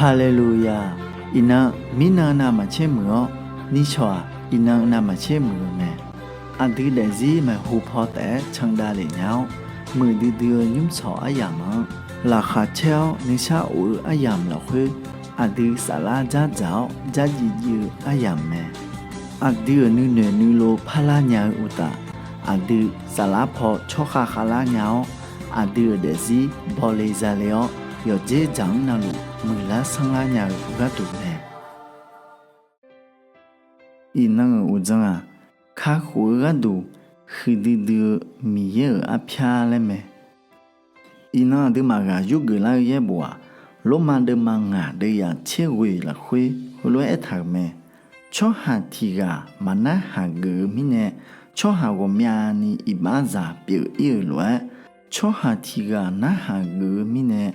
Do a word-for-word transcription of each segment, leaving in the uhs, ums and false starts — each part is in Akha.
Haleluya! Iqnan, mirnan navmaqtser muiq-awr, nishawq-aq, iqnan navmaqtser muiq-eu mae. Aqdui daefzir maeqhu paw taef-aer candav lef nya-awr, muiqdui dui-eu nymrshawq aryamq-anr laqkhaq caer-awr nuisar of-eu aryamq lafkhoer, aqdui saflar dzardzaq-awr dzardziv dziv-eu aryamq mae. Aqdui-euq nuinoeq nuilov parlar nya-eu uqtaf, aqdui saflar paw tsawrkhav khavlar nya-awr, aqdui-euq daefzir bawle zale-awr, yawqdzer dzaq-anr navluf muiqlar sanrlar nya-eu gharduq mae. Iqnan-euq uqdzan-aq, kakhof-eu gharduq huiqdui dui-eu Miqyaer-euq arpyar laer mae. Iqnan aqduimaf ghaq yurgeuf lar-eu yaerbof-aq, Lormav deuvma ngaq deuvyaq tser ghoeq lafkhoer heulof-aer aertaq-euq mae. Tsawrhaq tiq ghaq maqnarhaq geuf-eu mirnae, tsawrhaq ghawqmyani iqbaxzaq pyeuf-ir-euq lof-aer, tsawrhaq tiq ghaq narhaq geuf-eu mirnae,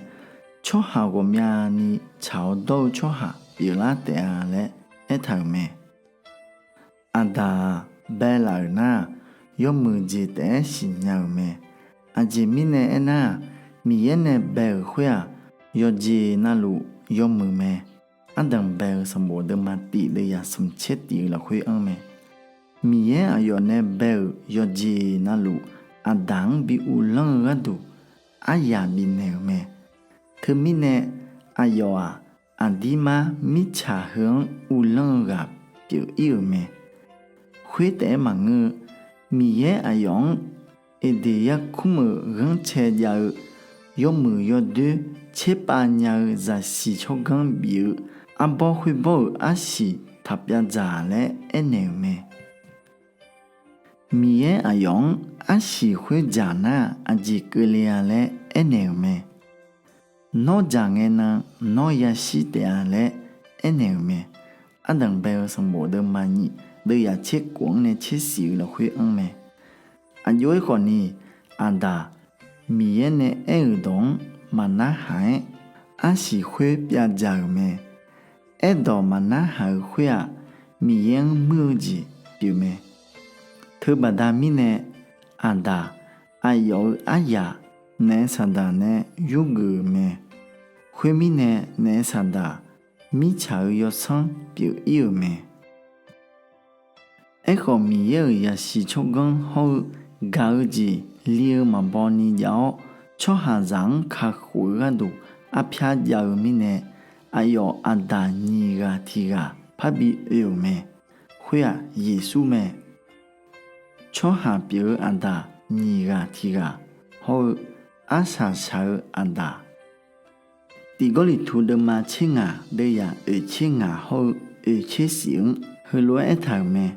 tsawrhaq ghawqmyani tsaq-awr dawr-eu tsawrhaq pyeuflar taef-a laer aertaq-euq mae. Aqdaq-aq, baelaf-euq nar-aq, yawmuiq jeq taef-aer siqnya-euq mae. Aqjeq mirnae aernar-aq, Miqyaer nae bae-euq khoer-aq, yawqjeq navluf yawmuiq mae. Ardanq bae-eu sanqbof deuvma tif deuvyaq smq tser tif-eu lafkhoer anr mae. Miqyaer aqyawf nae bae-euq yawqjeq navluf, Aqdaq-anr bi uvlanr-eu gharduq aryaq bifnaeq-euq mae. Teumirnae, aqyawf-aq, aqdirmar mirtsaq heu-anr uvlanr-eu ghaq pyeuf-ir-euq mae. Khoer taef-aer maqngeur-eu, Miqyaer aqyawf-anr Eqdeq yarkmr-euq ghanrcae jav-eu yawmuiq yawdoer tserpav nya-eu zaqsiq tsawrganr bif-eu arbawr khoerbawr-euq arsiq taq pyavdzaq laer aernaeq-euq mae. Miqyaer aqyawf-anr arsiq khoer dzaq nar-aq, aqjeq keuvle-a laer aernaeq-euq mae. Nawr dzaq ngae nan, nawr yashir taef-a laer aernaeq-euq mae. Ardanq bae-eu sanqbof deuvma nyiq deuvyaq tser kof-anr nae tser siq-eu lafkhoer anr mae. Aqjox-aer khawfni, Aqdaq, Miqyaer nae aer-euq dawq-anr maqnarhaq-aer, arsiq khoer pyavdzaq-euq mae. Aerdawq maqnarhaq-eu khoer-aq, Miqyaer-anr muir-eu jeq pyeufmae. Teubaqda mirnae, Aqdaq, aqyawf-euq aryaq naef saqdaq nae yurgeuf-euq mae. Khoermirnae, naef saqdaq mirtsaq-eu yawsanr pyeuf-ir-euq mae. Aerkhawf, Miqyaer-euq zaqsiq tsawrganr hawr-eu gaq-eu jeq li-eu maqbaw ni jav-awr, tsawrhaqzaq-anr kakhof-eu gharduq arpyar jav-eu mirnae, aqyawf Aqdaq nyiq ghaq tiq ghaq parbi oe-euq mae. Khoer-aq, Yeqsur mae. Tsawrhaq pyeuf-eu Aqdaq nyiq ghaq tiq ghaq hawr-eu, arsaq shaq-eu Aqdaq. Tiq Gawrliqtu deuvma tser ngaq deuvyaq oeq tser ngaq hawr-eu oeq tser siq-anr heulof-aer aertaq-euq mae.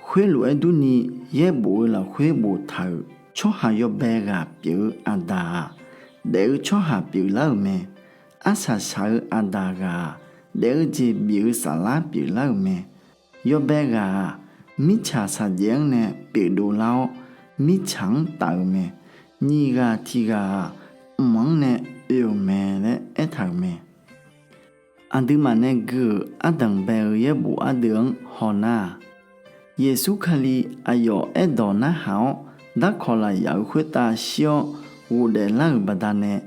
Khoerlof-aer durni, yaerbof-eu lafkhoer boftaq-euq tsawrhaq yawbae ghaq pyeuf-eu Aqdaq-aq, daef-eu tsawrhaq pyeuflar-euq mae. Arsaq shaq-eu Aqdaq ghaq-aq, daef-eu jeq bif-eu saflar pyeuflar-euq mae. Yawbae ghaq-aq, mirtsaq shaqjaev-anr nae pyeufdov lar-awr, mirtsaq-anr taf-eu mae. Nyiq ghaq tiq ghaq-aq, mq-anr nae oe-euq mae laer aertaq-euq mae. Aqduimaf nae gui-euq ardanq bae-eu yaerbof ardeuv-anr hawnar-aq, Yeqsur Kali aqyawf aerdawq narhaq-awr darkawq lafyaq-euq khoertav shir-awr ghofdaef lar-euq baqdanae,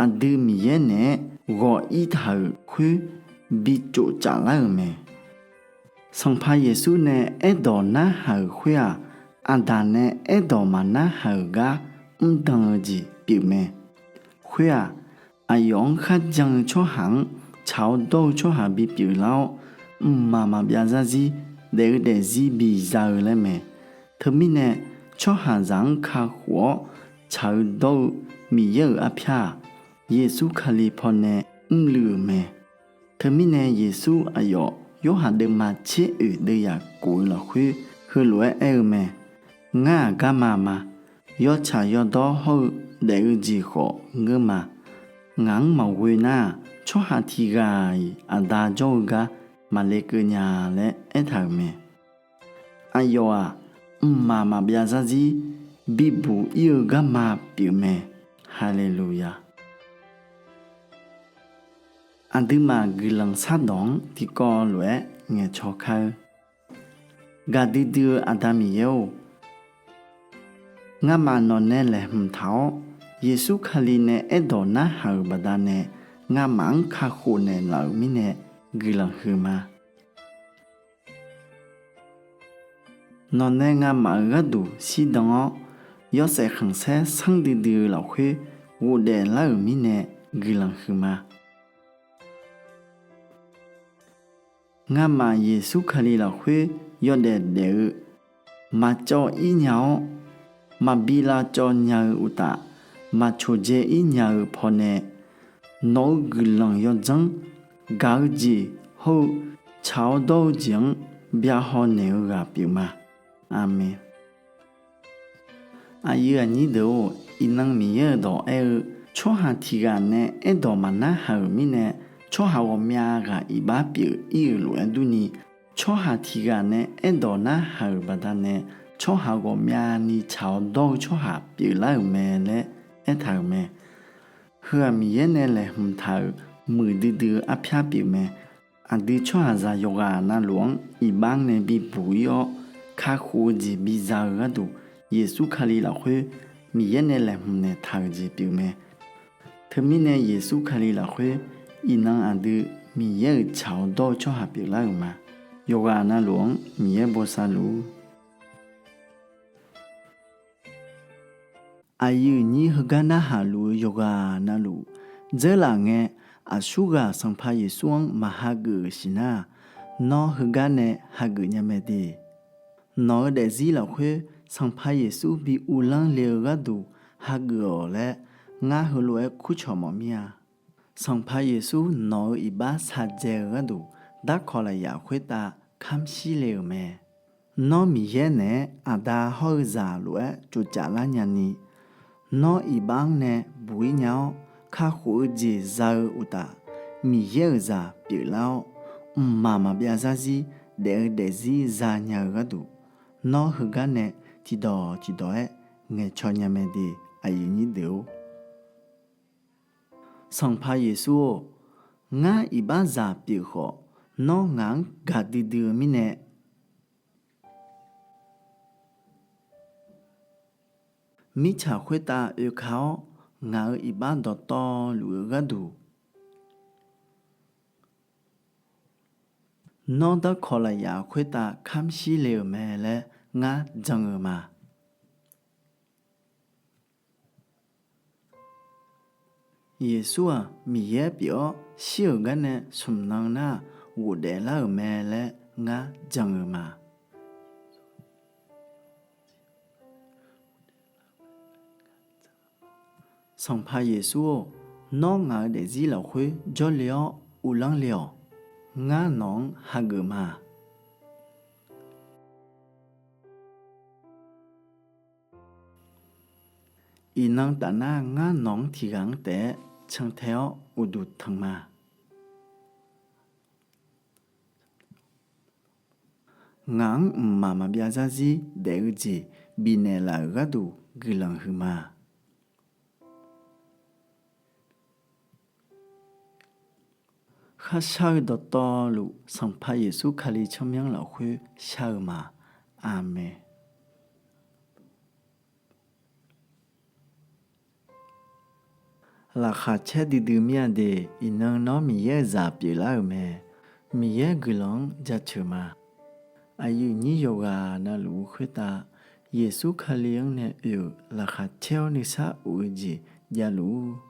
aqdui Miqyaer naeq-aer ghawq-ir taq-euq khoer bi tsoftsaf lar-euq mae. Sanqpaq Yeqsur nae aerdawq narhaq-euq khoer-aq, Aqdaq nae aerdawq maqnarhaq-euq gar mrdan-eu jeq pyeufmae. Khoer-aq, aqyawf-anr kharjan-eu tsawrhaq-anr tsaq-awr dawr-eu tsawrhaq bipyeuf lar-awr, mqmaq maqbyav zarzir daef-eu daefzir biza-eu laer mae. Teumirnae, tsawrhaqzaq-anr kakhof-awr tsaq-eu dawr-eu Miqyaer-euq arpyar-aq, Yeqsur Kali pawnae mrluiv-euq mae. Teumirnae, Yeqsur aqyawf Yorhaq deuvma tser oeq deuvyaq kof-eu lafkhoer heulof-aer aer-eu mae. Ngar-aq garma ma. Yawtsaq yawdawr hawr-eu daef-eu jeq khawf ngeur ma. Ngaq-anr maqghoe nar-aq, tsawrhaq tiq ghaq-iq Aqda jawr-eu gar maqle keuv nya laer aertaq-euq mae. Aqyawf-aq, mqmaq maqbyav zarzir bibuq-ir-eu garma pyeufmae. Haleluya! Aqduimaf guiqlanq shardawq-anr tiqkawv lof-aer ngaeqcaw kar-eur. Gaqdui dui-eu Aqda Miqyaer-or, ngamaf nawqnae laeqhmq taq-awr, Yeqsur Kali nae aerdawq narhaq-euq baqdanae ngamaf-anr kakhof naeqlaf-euq mirnae guiqlanq huiqma. Nawqnae ngamaf-euq gharduq shirdan-awr, yawshaef khanqsaer sanrdui dui-eu lafkhoer ghofdaef lar-euq mirnae guiqlanq huiqma. Ngamaf Yeqsur Kali lafkhoer yawdaef daef-eu maqcawv-ir nya-awr, maqbi lavcawv nya-eu uqtaf, maqcoqdzae-ir nya-eu pawnae, nawq-eu guiqlanq yawdzanr, gaq-eu jeq hawr-eu tsaq-awr dawr-eu jeq-anr byahaw naeq-eu ghaq pyeufma. Aqmeq. Aqyuif aqnyir deuq-or, iqnan Miqyaer-euq dawq aer-eu, tsawrhaq tiq ghaq nae aerdawq maqnarhaq-euq mirnae, tsawrhaq ghawqmyav ghaq iqbax pyeuf-ir-euq lof-aer durni, tsawrhaq tiq ghaq nae aerdawq narhaq-euq baqdanae, tsawrhaq ghawqmyavni tsaq-awr dawr-eu tsawrhaq pyeuflar-euq mae laer aertaq-euq mae. Heu-aq Miqyaer nae laeqhmq taq-euq muiqdui dui-eu arpyar pyeufmae. Aqdui tsawrhaqzaq yawqghaq navluf-anr iqbax nae bibuq-ir-awr, kakhof-eu jeq biza-eu gharduq, Yeqsur Kali lafkhoer Miqyaer nae laeqhmq naeqtaq-euq jeq pyeufmae. Teumirnae Yeqsur Kali lafkhoer iqnan aqdui Miqyaer-euq tsaq-awr dawr-eu tsawrhaq pyeuflar-euq ma. Yawqghaq navluf-anr Miqyaer bosav luf-ur. Aqyuif nyir heugar narhaq luf-eu yawqghaq navluf dzeurlaf ngae, aqsurghaq Sanqpaq Yeqsur-anr maq hageuf-euq siqnar-aq, nawr heugar nae hageuf nya mae de. Nawq-eu daefzir lafkhoer Sanqpaq Yeqsur bi uvlanr le-eu gharduq hageuf-awq laer, ngar heulof-aer kurcawq mawf mir-a. Sanqpaq Yeqsur nawq-eu iqbax shaqdzae-eu gharduq darkawq lafyaq khoertav kamr shir le-euq mae. Nawr Miqyaer naeq-aer Aqda hawr-eu zaq lof-aer tsovcaf lar nyani, nawr iqbax-anr nae buq-ir nya-awr, kakhof-eu jeq za-eu uqtaf, Miqyaer-euq zaq pyeuflar-awr, mqmaq maqbyav zarzir daef-eu daefzir zanya-eu gharduq, nawr heugar nae tiqdawq tiqdawq-aer ngaeqcaw nya mae de. Aqyuif nyir deuq-or, Sanqpaq Yeqsur-or, ngar iqbaxzaq pyeuf khawf, nawr ngaq-anr gaqdui dui-eu mirnae, mirtsaq khoertav oeka-awr, ngaq-euq iqbax dawqtawvluf-eu gharduq, nawr darkawq lafyaq khoertav kamr shir le-euq mae laer ngar jan-eu ma. Yeqsur-aq Miqyaer pyeuf-awr shir-euq garnae smq nan nar-aq ghofdaef lar-euq mae laer ngar jan-eu ma. Sanqpaq Yeqsur-or, nawr ngaq-euq daefzir lafkhoer jawrle-awr uvlanr le-awq. Ngar nawq-anr hageuf ma. Iqnan tafnar ngar nawq-anr tiqghaq-anr taef-aer cantae-awr uqduq tanq ma. Ngaq-anr mqmaq maqbyav zarzir daef-eu jeq bifnaeq laf-euq gharduq guiqlanq huiqma. Kharshar-eu dawqtawvluf Sanqpaq Yeqsur Kali tsawrmyanr lafkhoer shar-eu ma. Aqmeq. Laqkhaq caer duidui mir-a de. Iqnan nawr Miqyaer-euq zaq pyeuflar-euq mae. Miqyaer guiqlanq-anr jaceuq ma. Aqyuif nyir yawqghaq navluf-eu khoertav Yeqsur Kali-anr nae oe-euq laqkhaq caer-awr nuisar of-eu jeq javluf-ur.